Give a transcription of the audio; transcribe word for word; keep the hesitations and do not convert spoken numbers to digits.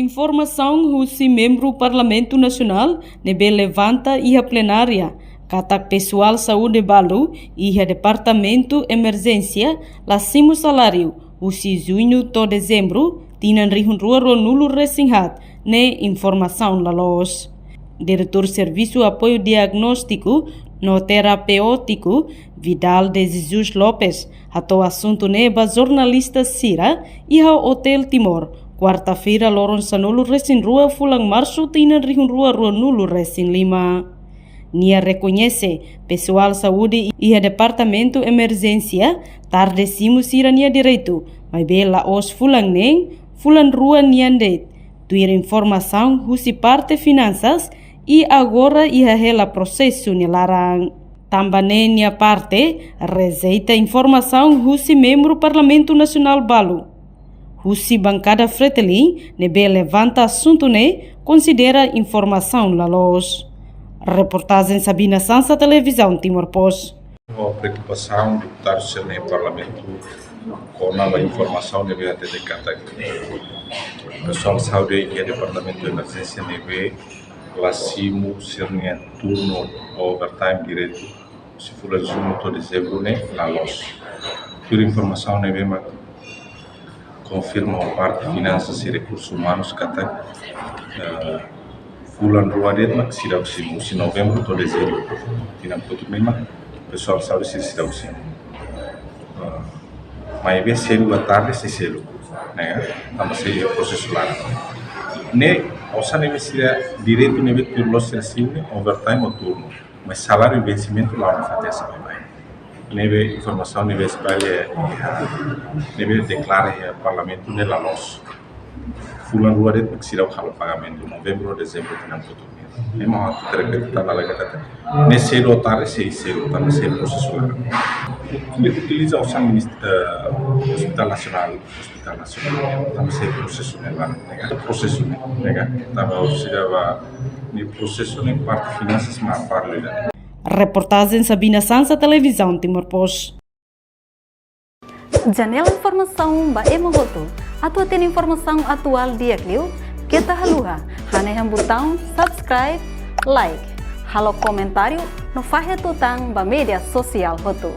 Informasaun husi membru Parlamentu Nasionál ne'ebé levanta iha plenária katak pesoál saúde balu iha Departamentu Emerjénsia la simu saláriu husi Juñu to'o Dezembru tinan rihun rua rua nulu resin haat ne'e informasaun la loos. Diretór Servisu Apoiu Diagnóstiku no Terapéutiku, Vidal de Jesus Lopes, hato'o asuntu ne'e ba jornalista sira iha Hotel Timor, kuarta-feira, loron sanulu resin rua fulan Marsu tinan rihun rua rua nulu resin lima. Nia rekoñese pesoál saúde iha Departamentu Emerjénsia tarde simu sira-nia direitu, maibé la'ós fulan neen, fulan rua nian de'it, tuir informasaun husi parte finansas, i agora iha hela prosesu nia laran. Tanba ne'e nia parte rejeita informasaun husi membru Parlamentu Nasionál balu. Husi bankada Fretilin ne'ebé levanta asuntu ne'e konsidera informasaun la loos. Reportajen Sabina Sansa, Televizaun Timor Post. Ho preokupasaun deputadu sira-nia Parlamentu kona-ba informasaun ne'ebé hatete katak pesoál saúde iha Departamentu Emerjénsia ne'ebé la simu sira-nia turnu overtime diretu husi fulan Juñu to'o Dezembru ne'e la loos. Tuir informasaun ne'ebé mak konfirma ho parte finansas i rekursus umanus katak, eh, fulan rua de'it mak seidauk simu, husi Novembru to'o Dezembru. Tinan kotuk ne'e mak pesoál saúde sira seidauk simu. Eh, maibé sedu ba tarde sei selu, ne'e ka, tanba sei prosesu laran. Ne'e osan ne'ebé sira direitu ne'ebé tuir loos sira simu ne'e overtime ho turnu. Mas saláriu vensimentu la ona fatin hanesan ne'e. Ne'ebé informasaun ne'ebé espalla, ne'ebé deklara iha Parlamentu ne'e la loos. Fulan rua de'it mak seidauk halo pagamentu, Novembru, Dezembru, tinan kotuk nian. Ne'e mak ha'u atu repete tan dala ida katak ne'e sedu ba tarde sei selu, tanba sei prosesu laran. Utiliza osan minist-, eh, Hospital Nasionál, Hospital Nasionál, tanba sei prosesu ne'e laran, ne'e ka? Prosesu ne'e, ne'e ka? Tanba sira ba ne'e prosesu ne'e parte finansas mak parte lida. Reportajen Sabina Sansa, Televizaun Timor Post. Janela informasaun ba ema hotu. Atu hatene informasaun atuál di'ak liu, keta haluha hanehan butaun subscribe, like, halo komentáriu no fahe tutan ba média sosiál hotu.